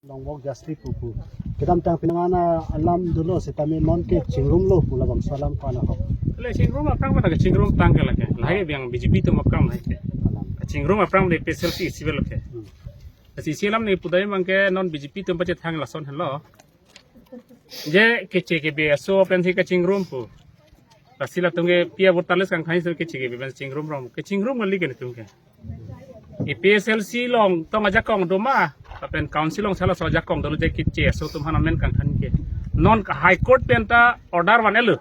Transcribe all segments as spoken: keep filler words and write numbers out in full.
Longbok Jasli pupu. Kedamtang penang ana alam dolo setame non ke chingrumlo pu labangso alam ko-an ahok? Le chingrum aphrang mana ke chingrum tang ke lake. Lahai biang B J P atum akam lahai ke. Alam. Chingrum aphrang de A P H L C isi belo ke. Hmm. Lasi isi alam ne pudai abang ke non B J P atum pachethang lason henlo. Je keche kebe aso pensi kachingrum pu. Lasi latum ke pia voter list kangthan si keche kebe pen chingrum rong. Kachingrum kali ke netum ke. A P H L C along tong ajakong do ma, lapen council along sala so ajakong dolo je keche aso atum aphan amen kangthan ke. Non ke High Court pen ta order van-etlo.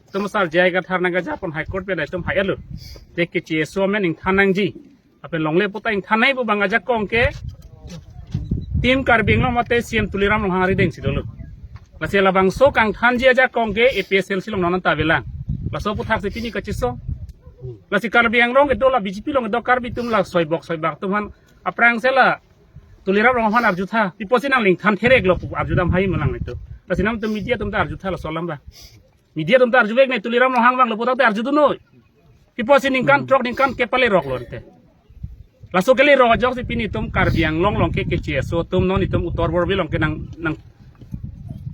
Itum sar J I Kathar nangkejapon High Court pen itum hai-etlo. Je keche aso amen ingthan nangji. Lapen longle puta ingthan nai pu abang ajakong ke Team Karbi Anglong mate C E M Tuliram Ronghang arideng si dolo. Lasi labangso kangthanji ajakong ke A P H L C along non anta avelang. Laso aphuthak si pini kachesong. Lasi Karbi Anglong kedo la B J P along kedo Karbi atum la soibok soibak atum aphan aphrang si la Tuliram Ronghang aphan arjutha. Pi apotsi nangli ingthan thereklo pu arjudam hai mo lang itu. Lasi nangtum media atum ta arjutha laso alam abang. Media atum ta arjuvek ne Tuliram Ronghang vanglo pu ta arjudun noi. Pi apotsi ningkan Hmm. throk ningkan kep paleroklo ante. Laso kelerok ajoksi pini itum Karbi Anglong along ke keche aso atum non itum Uttar Borbil along ke nang, nang,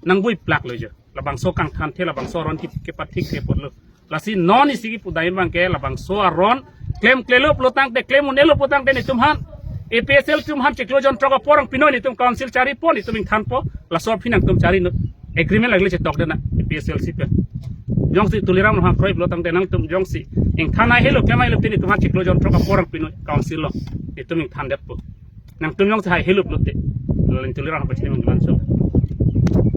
nangbuiplaklo jo. Labangso kangthanthe labangso aron ke, kepathik ke putlo. Lasi non isi kipudai abang ke labangso aron klemklelo pulo tangte, klem un-elo pulo tangte netum aphan A P H L C atum aphan chiklo jonthrok apor nangpinoi, netum council charipon, netum ingthanpo, laso aphi nangtum chari non. Agreement lagile chetok dena A P H L C pen. Jongsi Tuliram Ronghang kroi pulo tangte nangtum jongsi ingthan hai helo, klem hai helo te netum aphan chiklo jonthrok apor nangpinoi council along. Netum ingthandetpo. Nangtum jongsi hai helo pulote. Lalu Tuliram Ronghang pachini manggalan so.